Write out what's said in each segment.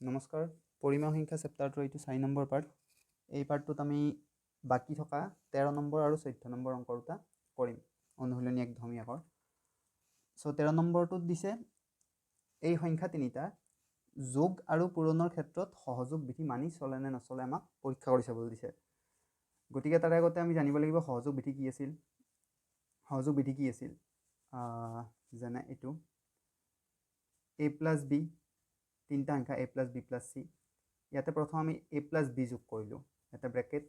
নমস্কাৰ, পৰিমেয় সংখ্যা চেপ্টাৰটোৰ এইটো 4 নম্বৰ পাৰ্ট। এই পাৰ্টটোত আমি বাকী থকা 13 নম্বৰ আৰু 14 নম্বৰ অংক দুটা কৰিম, অনুশীলনী 1.1ৰ। চ' 13 নম্বৰটোত দিছে এই সংখ্যা তিনিটা যোগ আৰু পূৰণৰ ক্ষেত্ৰত সহযোগ বিধি মানি চলে নে নচলে আমাক পৰীক্ষা কৰি চাবলৈ দিছে। গতিকে তাৰ আগতে আমি জানিব লাগিব সহযোগ বিধি কি আছিল। সহযোগ বিধি কি আছিল? যেনে এইটো এ প্লাছ বি, তিনিটা সংখ্যা A plus B plus C. ইয়াতে প্ৰথম আমি এ প্লাছ বি যোগ কৰিলোঁ, ইয়াতে ব্ৰেকেট,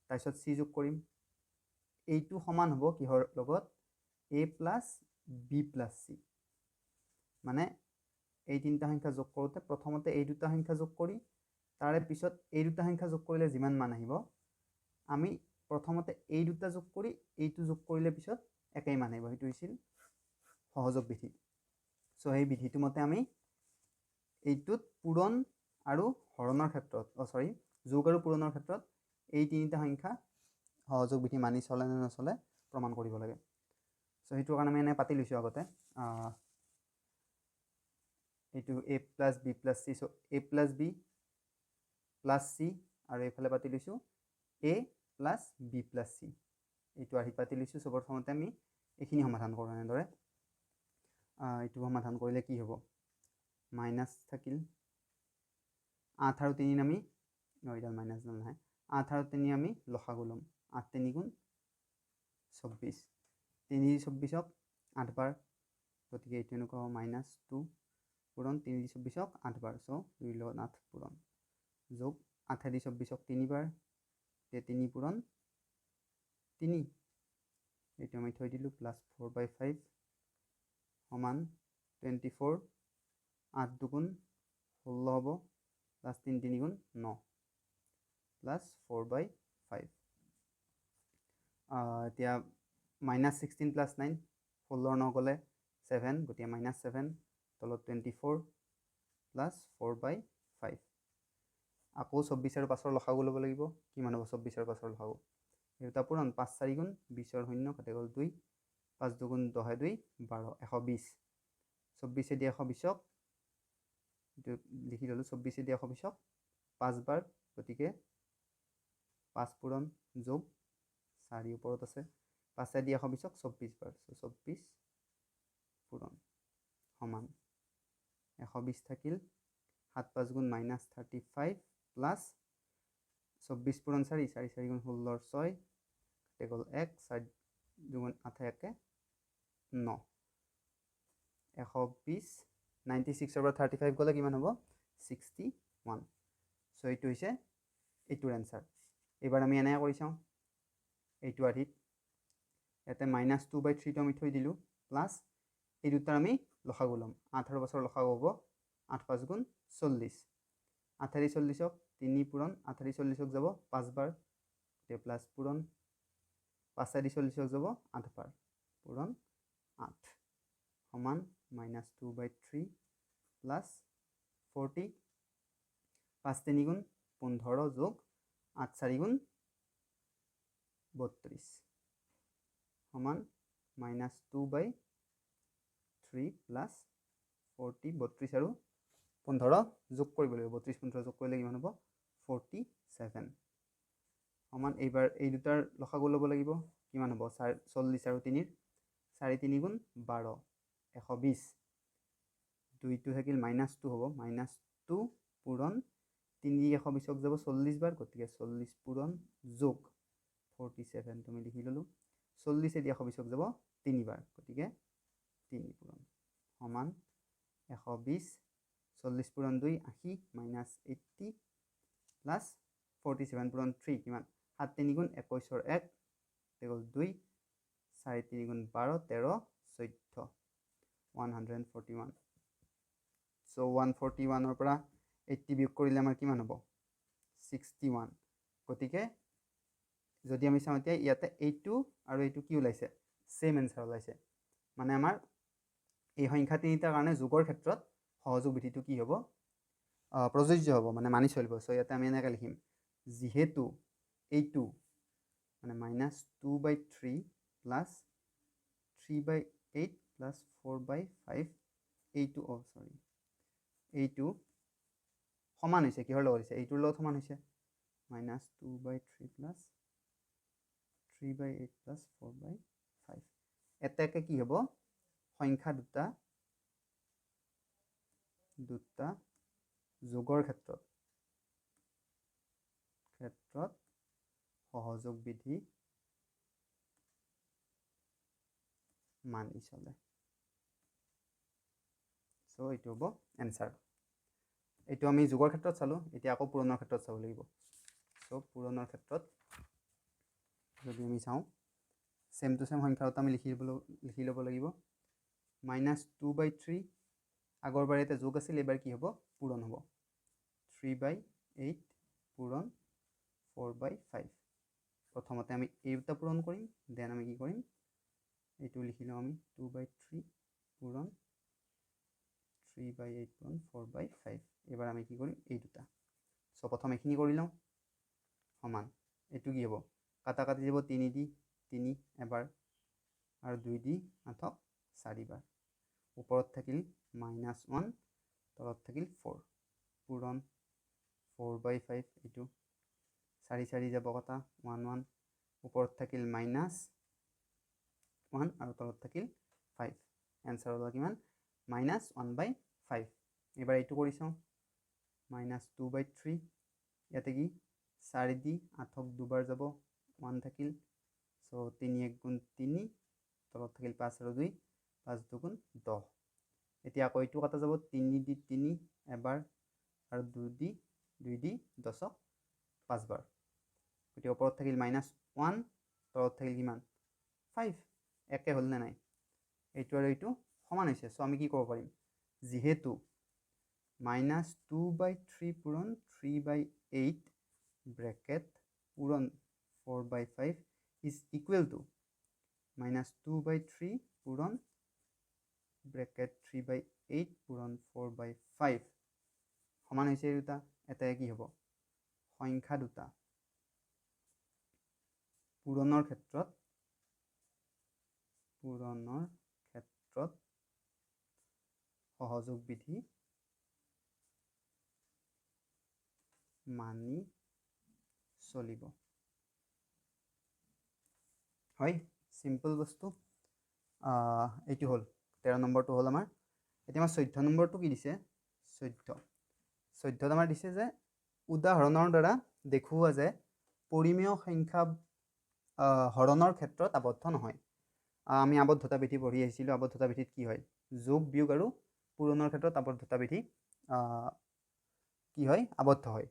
তাৰপিছত চি যোগ কৰিম। এইটো সমান হ'ব কিহৰ লগত? A plus B plus C. মানে এই তিনিটা সংখ্যা যোগ কৰোঁতে প্ৰথমতে এই দুটা সংখ্যা যোগ কৰি তাৰে পিছত এই দুটা সংখ্যা যোগ কৰিলে যিমান মান আহিব, আমি প্ৰথমতে এই দুটা যোগ কৰি এইটো যোগ কৰিলে পিছত একেই মান আহিব। সেইটো হৈছিল সহযোগ বিধি। চ' সেই বিধিটো মতে আমি এইটোত পূৰণ আৰু হৰণৰ ক্ষেত্ৰত, অ' চৰি, যোগ আৰু পূৰণৰ ক্ষেত্ৰত এই তিনিটা সংখ্যা সহযোগ বিধি মানি চলে নে নচলে প্ৰমাণ কৰিব লাগে। চ' সেইটো কাৰণে আমি এনে পাতি লৈছোঁ আগতে। এইটো A plus B plus C, so A plus B plus C, আৰু এইফালে পাতি লৈছোঁ A plus B plus C. এইটো আৰ্হিত পাতি লৈছোঁ। চ' প্ৰথমতে আমি এইখিনি সমাধান কৰোঁ এনেদৰে। এইটো সমাধান কৰিলে কি হ'ব? মাইনাছ থাকিল 8 আৰু 3 আমি, এইডাল মাইনাছডাল নাহে, 8 আৰু 3 আমি লসাগু ল'ম। 8 3 গুণ 24, 3 24ক 8 বাৰ, গতিকে এইটো এনেকুৱা হ'ব মাইনাছ 2 পূৰণ 3 24ক 8 বাৰ, চ' 2 লগত 8 পূৰণ যোগ 8 24ক 3 বাৰ, এতিয়া 3 পূৰণ 3, এইটো আমি থৈ দিলোঁ, প্লাছ 4/5 সমান 24, 8 দুগুণ 16 হ'ব, প্লাছ 3 3 গুণ 9, প্লাছ 4/5। এতিয়া মাইনাছ 16 প্লাছ 9, 16ৰ 9 গ'লে 7, গতিকে মাইনাছ 7, তলত 24 প্লাছ 4/5। আকৌ 24 আৰু 5ৰ লসাগু ল'ব লাগিব। কিমান হ'ব 24 আৰু 5ৰ লসাগু? এই দুটা পূৰণ, 5 4 গুণ 20ৰ শূন্য কাটি গ'ল 2, 5 দুগুণ 10 2 12, 120। 24 দি 120ক, এইটো লিখি ল'লোঁ, 24 দি 120ক 5 বাৰ, গতিকে 5 পূৰণ যোগ 4 ওপৰত আছে, 5 দি 120ক 24 বাৰ, চ' 24 পূৰণ সমান 120 থাকিল, 7 5 গুণ মাইনাছ 35 প্লাছ 24 পূৰণ 4, 4 4 গুণ 16ৰ 6, কাটি গ'ল 1, 4 দুগুণ 8 1 9, 120। 96ৰ পৰা 35 গ'লে কিমান হ'ব? 61। চ' এইটো হৈছে এইটোৰ এনচাৰ। এইবাৰ আমি এনেকৈ কৰি চাওঁ এইটো আৰ্হিত। ইয়াতে মাইনাছ 2/3টো আমি থৈ দিলোঁ, প্লাছ এই দুটাৰ আমি লসাগু ল'ম। 8 আৰু 5ৰ লসাগু হ'ব 8 5 গুণ 40, 8 40ক 3 পূৰণ 8 40ক যাব 5 বাৰ, গতিকে প্লাছ পূৰণ 5 40ক যাব 8 বাৰ, পূৰণ 8 সমান মাইনাছ 2/3 প্লাছ 40, 5 3 গুণ 15 যোগ 8 4 গুণ 32 সমান মাইনাছ 2/3 প্লাছ 40। 32 আৰু 15 যোগ কৰিব লাগিব। 32 15 যোগ কৰিলে কিমান হ'ব? 47 সমান। এইবাৰ এই দুটাৰ লসাগু ল'ব লাগিব। কিমান হ'ব? 40 আৰু 3ৰ 4 3 গুণ 12, 120। 2টো থাকিল, মাইনাছ 2 হ'ব, মাইনাছ 2 পূৰণ 3 120ক যাব 40 বাৰ, গতিকে 40 পূৰণ যোগ 47 তুমি লিখি ল'লোঁ। 40 দি 120ক যাব 3 বাৰ, গতিকে 3 পূৰণ সমান 120, 40 পূৰণ 2 80, মাইনাছ 80 প্লাছ 47 পূৰণ 3 কিমান? 7 3 গুণ 21ৰ 1 গ'ল 2, 4 3 গুণ 12, 13, 14, 141। চ' 141ৰ পৰা 80 বিয়োগ কৰিলে আমাৰ কিমান হ'ব? 61। গতিকে যদি আমি চাওঁ এতিয়া ইয়াতে এইটো আৰু এইটো কি ওলাইছে? ছেইম এনচাৰ ওলাইছে। মানে আমাৰ এই সংখ্যা তিনিটাৰ কাৰণে যোগৰ ক্ষেত্ৰত সহযোগ বিধিটো কি হ'ব? প্ৰযোজ্য হ'ব, মানে মানি চলিব। চ' ইয়াতে আমি এনেকৈ লিখিম, যিহেতু এইটো মানে minus 2/3 plus 3/8 plus 4/5, এইটো, অ' চৰি, এইটো সমান হৈছে কিহৰ লগত হৈছে, এইটোৰ লগত সমান হৈছে minus two by three plus three by eight plus four by five. এতেকে কি হ'ব, সংখ্যা দুটা দুটা যোগৰ ক্ষেত্ৰত ক্ষেত্ৰত সহযোগ বিধি মানি চলে। চ' এইটো হ'ব এনচাৰ। এইটো আমি যোগৰ ক্ষেত্ৰত চালোঁ, এতিয়া আকৌ পূৰণৰ ক্ষেত্ৰত চাব লাগিব। চ' পূৰণৰ ক্ষেত্ৰত যদি আমি চাওঁ, ছেম টু ছেম সংখ্যা দুটা আমি লিখি ল'ব লাগিব। মাইনাছ টু বাই থ্ৰী, আগৰবাৰ ইয়াতে যোগ আছিল, এইবাৰ কি হ'ব, পূৰণ হ'ব। থ্ৰী বাই এইট পূৰণ ফ'ৰ বাই ফাইভ। প্ৰথমতে আমি এই দুটা পূৰণ কৰিম, then আমি কি কৰিম, এইটো লিখি লওঁ আমি টু বাই থ্ৰী পূৰণ থ্ৰী বাই এইট পূৰণ ফ'ৰ বাই ফাইভ। এইবাৰ আমি কি কৰিম, এই দুটা। চ' প্ৰথম এইখিনি কৰি লওঁ, সমান এইটো কি হ'ব, কাটা কাটি যাব, তিনি দি তিনি এবাৰ আৰু দুই দি আঠক চাৰিবাৰ। ওপৰত থাকিল মাইনাছ ওৱান, তলত থাকিল ফ'ৰ, পূৰণ ফ'ৰ বাই ফাইভ। এইটো চাৰি চাৰি যাব কটা, ওৱান ওৱান, ওপৰত থাকিল মাইনাছ ওৱান আৰু তলত থাকিল ফাইভ। এনচাৰ ওলাল কিমান, মাইনাছ ওৱান বাই ফাইভ। এইবাৰ এইটো কৰি চাওঁ, মাইনাছ টু বাই থ্ৰী, ইয়াতে কি চাৰি দি আঠক দুবাৰ যাব, ওৱান থাকিল। চ' তিনি এক গুণ তিনি, তলত থাকিল পাঁচ আৰু দুই, পাঁচ দুগুণ দহ। এতিয়া আকৌ এইটো কাটা যাব, তিনি দি তিনি এবাৰ আৰু দুই দি দুই দি দহক পাঁচবাৰ। গতিকে ওপৰত থাকিল মাইনাছ ওৱান, তলত থাকিল কিমান, ফাইভ। একে হ'ল নে নাই, এইটো আৰু এইটো সমান হৈছে। চ' আমি কি ক'ব পাৰিম, যিহেতু মাইনাছ টু বাই থ্ৰী পূৰণ থ্ৰী বাই এইট ব্ৰেকেট পূৰণ four by five is equal to minus two by three পূৰণ ব্ৰেকেট থ্ৰী বাই এইট পূৰণ ফ'ৰ বাই ফাইভ সমান হৈছে এই দুটা। এটাই কি হ'ব, সংখ্যা দুটা পূৰণৰ ক্ষেত্ৰত সহযোগ বিধি মানি চলিব। হয়, চিম্পল বস্তু। এইটো হ'ল 13 নম্বৰটো হ'ল আমাৰ। এতিয়া আমাৰ 14 নম্বৰটো কি দিছে, 14ত আমাৰ দিছে যে উদাহৰণৰ দ্বাৰা দেখুওৱা যে পৰিমেয় সংখ্যা হৰণৰ ক্ষেত্ৰত আবদ্ধ নহয়। আমি আবদ্ধতা বিধি পঢ়ি আহিছিলোঁ। আবদ্ধতা বিধিত কি হয়, যোগ বিয়োগ আৰু পূৰণৰ ক্ষেত্ৰত আবদ্ধতা বিধি কি হয়, আবদ্ধ হয়,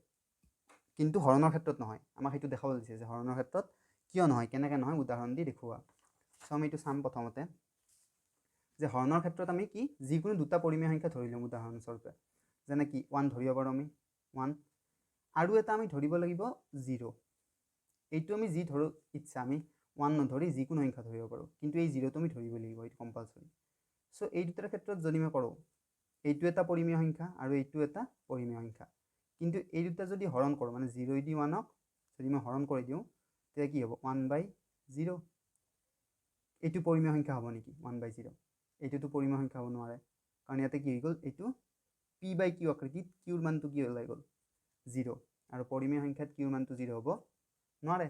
কিন্তু হৰণৰ ক্ষেত্ৰত নহয়। আমাক সেইটো দেখাব দিছে যে হৰণৰ ক্ষেত্ৰত কিয় নহয়, কেনেকৈ নহয়, উদাহৰণ দি দেখুওৱা। চ' আমি এইটো চাম প্ৰথমতে যে হৰণৰ ক্ষেত্ৰত আমি কি যিকোনো দুটা পৰিমেয় সংখ্যা ধৰি ল'ম উদাহৰণস্বৰূপে, যেনে কি ওৱান ধৰিব পাৰোঁ আমি, ওৱান, আৰু এটা আমি ধৰিব লাগিব জিৰ'। এইটো আমি যি ধৰোঁ ইচ্ছা, আমি ওৱান নধৰি যিকোনো সংখ্যা ধৰিব পাৰোঁ, কিন্তু এই জিৰ'টো আমি ধৰিব লাগিব, এইটো কম্পালচৰি। চ' এই দুটাৰ ক্ষেত্ৰত যদি মই কৰোঁ, এইটো এটা পৰিমেয় সংখ্যা আৰু এইটো এটা পৰিমেয় সংখ্যা, কিন্তু এই দুটা যদি হৰণ কৰোঁ, মানে জিৰ' দি ওৱানক যদি মই হৰণ কৰি দিওঁ, তেতিয়া কি হ'ব, ওৱান বাই জিৰ'। এইটো পৰিমেয় সংখ্যা হ'ব নেকি, ওৱান বাই জিৰ'? এইটোতো পৰিমেয় সংখ্যা হ'ব নোৱাৰে, কাৰণ ইয়াতে কি হৈ গ'ল, এইটো পি বাই কিউ আকৃতিত কিউৰ মানটো কি ওলাই গ'ল, জিৰ', আৰু পৰিমেয় সংখ্যাত কিউৰ মানটো জিৰ' হ'ব নোৱাৰে।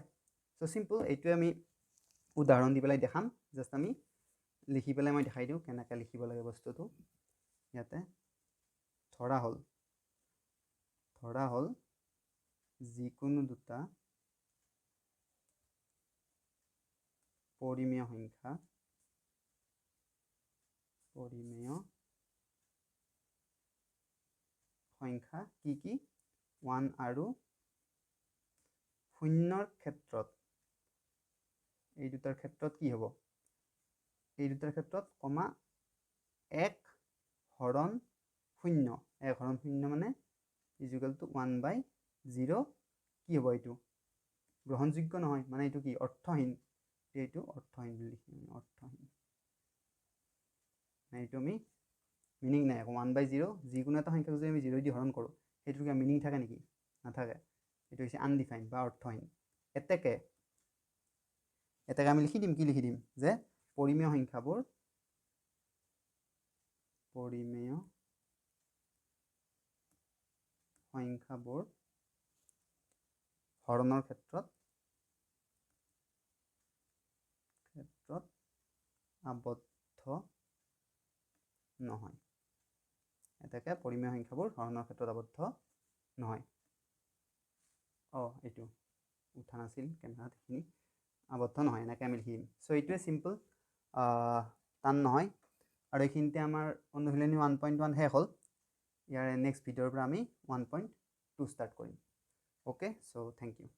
চ' চিম্পল, এইটোৱে আমি উদাহৰণ দি পেলাই দেখাম। জাষ্ট আমি লিখি পেলাই মই দেখাই দিওঁ কেনেকৈ লিখিব লাগে বস্তুটো। ইয়াতে ধৰা হ'ল যিকোনো দুটা পৰিমেয় সংখ্যা কি কি, ওৱান আৰু শূন্যৰ ক্ষেত্ৰত, এই দুটাৰ ক্ষেত্ৰত কি হ'ব, এই দুটাৰ ক্ষেত্ৰত কমা এক হৰণ শূন্য, এক হৰণ শূন্য মানে is equal to one by zero' কি হ'ব, এইটো গ্ৰহণযোগ্য নহয়, মানে এইটো কি অৰ্থহীন, এইটো অৰ্থহীন বুলি লিখিম, অৰ্থহীন, এইটো আমি মিনিং নাই। আকৌ ওৱান বাই জিৰ' যিকোনো এটা সংখ্যাক যদি আমি জিৰ' দি হৰণ কৰোঁ, সেইটোৰ কিবা মিনিং থাকে নেকি, নাথাকে। এইটো হৈছে আনডিফাইন বা অৰ্থহীন। এতেকে আমি লিখি দিম, কি লিখি দিম, যে পৰিমেয় সংখ্যাবোৰ সংখ্যাবোৰ হৰণৰ ক্ষেত্ৰত আবদ্ধ নহয়। এতেকে পৰিমেয় সংখ্যাবোৰ হৰণৰ ক্ষেত্ৰত আবদ্ধ নহয়। অঁ, এইটো উঠা নাছিল কেমেৰাত, সেইখিনি আবদ্ধ নহয়, এনেকৈ আমি লিখিম। চ' এইটোৱে চিম্পল, টান নহয়। আৰু এইখিনিতে আমাৰ অনুশীলনী 1.1 শেষ হ'ল। ইয়াৰে নেক্সট ভিডিঅ'ৰ পৰা আমি 1.2 ষ্টাৰ্ট কৰিম। Okay, so thank you.